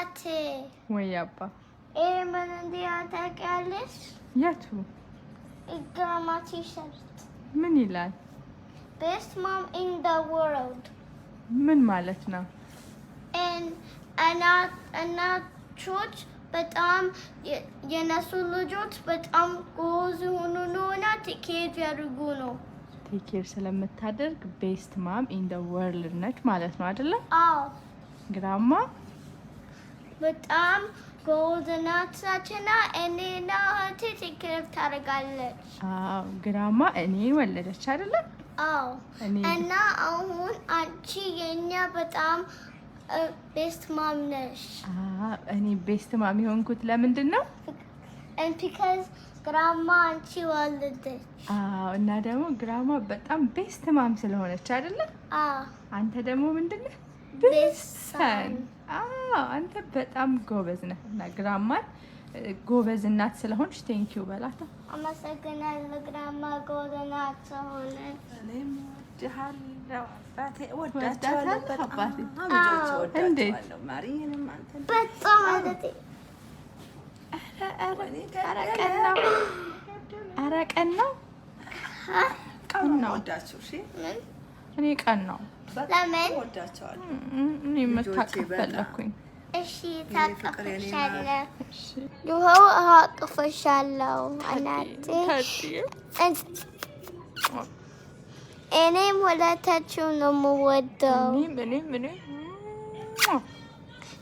እናቴ። ወይ አባ። ይሄ ምን እንዲያ ታውቂያለሽ? የቱ? Grandma T-shirt. ምን ይላል? Best mom in the world. ምን ማለት ነው? And እናቶች በጣም የነሱ ልጆች በጣም ጎበዝ የሆኑ ነው እና take care ያደርጉ ነው። Take care ስለምታደርግ best mom in the world ነች ማለት ነው አይደለ? አዎ። Grandma በጣም ጎበዝ እናታችንና እኔና እህቴ take care ታደርጋለች። አዎ፣ grandma እኔን ወለደች አይደለ? አዎ። እኔ እና አሁን አንቺ የኛ በጣም best mom ነሽ። አዎ፣ እኔ best mom የሆንኩት ለምንድን ነው? And because grandma አንቺ ወለደች። አዎ፣ እና ደግሞ grandma በጣም best mom ስለሆነች አይደለ? አዎ። አንተ ደግሞ ምንድን ነህ? Best son። አዎ፣ አንተ በጣም ጎበዝ ነህ እና grandma ን ጎበዝ እናት ስለሆንሽ thank you በላታ። አመሰግናለሁ grandma ጎበዝ እናት ስለሆነች። እኔም እወድሃለሁ አባቴ፣ እወዳቸዋለሁ። ወዳታለህ በጣም አባቴ? ልጆች እንዴት? እወዳቸዋለሁ። ማሪንም አንተን። በጣም ማለት ኧረ ቀን ነው፣ ኧረ ቀን ነው፣ ቀን ነው። ወዳችሁ እሺ። ምን? እኔ ቀን ነው። በጣም ለምን? እወዳቸዋለሁ። እኔ መታቀፍ ልጆቼ በጣም ፈለኩኝ። እሺ። የኔ ፍቅር፣ የኔ ታቀፍሻለሁ። እሺ። ይኸው አቅፍሻለሁ እናቴ። ታዲያ። እኔም ሁለታችሁ ነው የምወደው። እኔም እኔም እኔም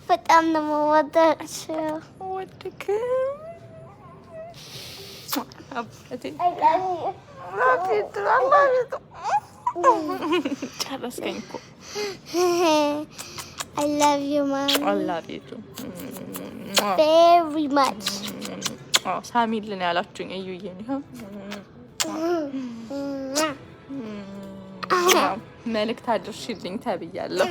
በጣም ነው የምወዳችሁ። ወድክ አባቴ። I love you. ጨረስከኝ እኮ። I love you, Mom. I love you too. Very much. ሳሚልን ያላችሁኝ እዩዬ ነው። መልእክት አድርሽልኝ ተብያለሁ።